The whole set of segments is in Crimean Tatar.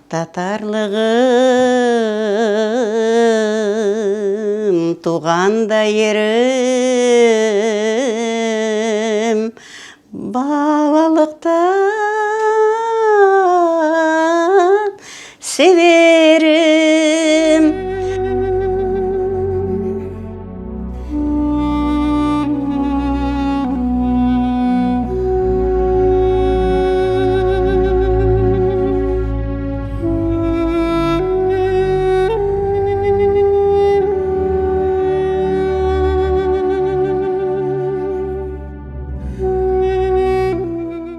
Tatarlığım tuvğan da yerim, Balalıqtan severim.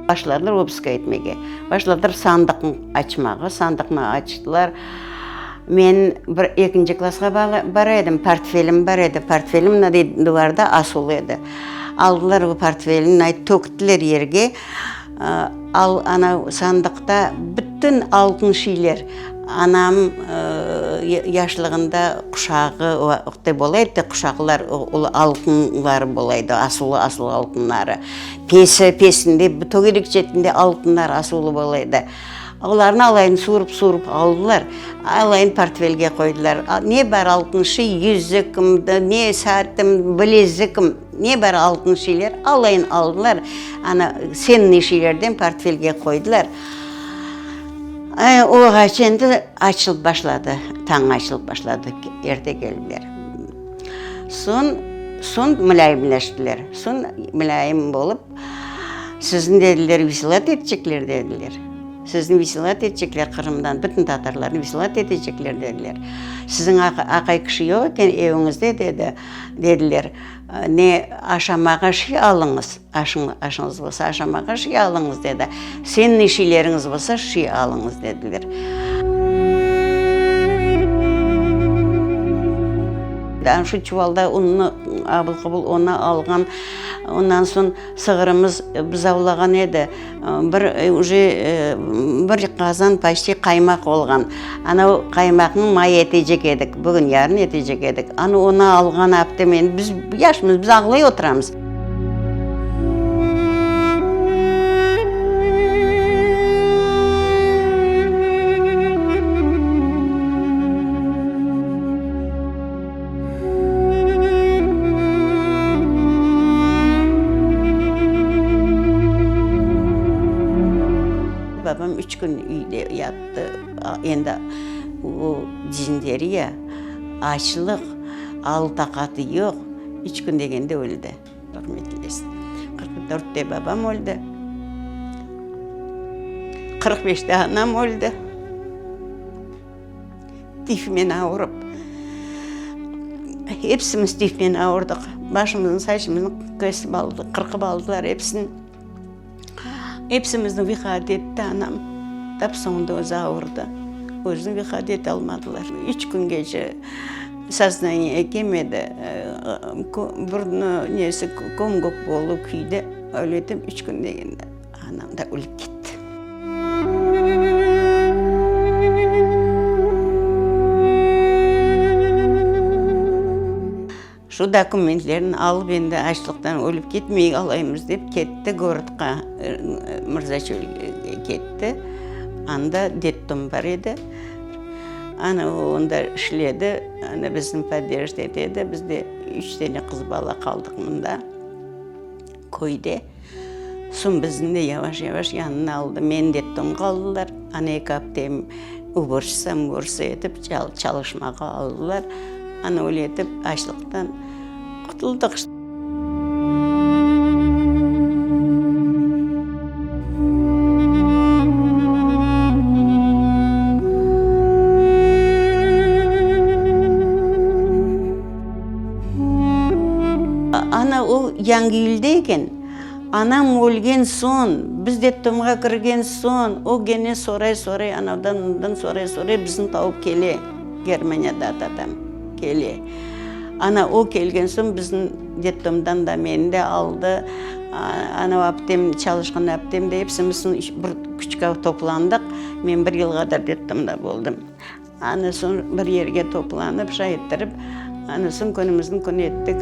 Başladılar obıska etmege. Başladılar sandıqnı açmağa. Sandıqnı açtılar. Men bir ekinci klassqa bara edim, portfelim bar edi. Portfelim mınaday duvarda asılı edi. Aldılar o portfelni, töktüler yerge. Al, ana sandıqta bütün altın şeyler. Anam yaşlığında quşağı vaqtı bola edi, quşaqlar, altınları bola edi, asılı-asılı altınları. Pesi, pesinde, tögerek çetinde altınlar asılı bola edi. Olarnı alayını suvurup-suvurup aldılar, alayını portfelge qoydılar. Ne bar altın şey, yüzükim, ne saatim, bilezikim, ne bar altın şeyler, alayını aldılar. Ana, tsenniy şeylerden portfelge qoydılar. Oğaç endi açılıp başladı, tañ açılıp başladı, erte keldiler. Soñ, soñ mulâyimleştiler. Soñ mulâyim olıp, Sizni, dediler, vesilat etecekler, dediler. Sizni vesilat etecekler Qırımdan, bütün tatarlarnı vesilat etecekler, dediler. Siziñ aqay kişi yoq eken eviñizde, dedi, dediler. Ne aşamağa şey alıñız, aşıñız bolsa, aşamağa şey alıñız, dedi. Seniñ şeyleriñiz bolsa, şey alıñız, dediler. Şu çuvalda unnı, abıl-qubıl onı alğan. Ondan soñ sığırımız buzavlağan edi. Bir uje bir qazan paçti qaymaq olğan. Ana o qaymaqnı may etecek edik, bugün yarın etecek edik. Ana onı alğan aptem, endi biz yaşmız, biz ağlay oturamız. Babam üç kün üyde yattı. Endi o dizenteriya, açlıq, alı-taqatı yoq. Üç kün degende öldi. Rahmet eylesin. 44-te babam öldi. 45-te anam öldi. Tifmen avurıp, epsimiz tifmen avurdıq. Başımıznı, saçımıznı kesip aldı, qırqıp aldılar epsini. Epsimizni vıqat etti anam. Tap soñunda özü avurdı. Özüni vıqat etalmadılar. Üç küngece soznaniye kelmedi. Burnu nesi köm-kök boldı, küydi. Öyle etip üç kün degende anam da ölip ketti. Şu dokumentlerni alıp endi açlıqtan ölip ketmeyik alaymız dep ketti gorodqa, Mırzaçölge ketti. Anda detdom bar edi. Ana o onda işledi, ana bizni podderjit ete edi. Biz de üç tane qız bala qaldıq mında. Köyde. Soñ bizni de yavaş-yavaş yanına aldı. Meni detdomğa aldılar. Ana eki aptem uborşitsa, muborşitsa etip çalışmağa aldılar. Ana öyle etip açlıqtan qutuldıq. Ana o Yangiyülde eken. Anam ölgen soñ, biz detdomğa kirgen soñ, o gene soray-soray, anavdan mından soray-soray bizni tavıp kele, Germaniyada tatam kele. Ana o kelgen soñ bizni detdomdan da meni de aldı, anav aptem, çalışqan aptem de epsimiz bir küçka toplandıq. Men bir yıl qadar detdomda boldım. Ana soñ bir yerge toplanıp, şay ettirip, ana soñ künümizni kün ettik.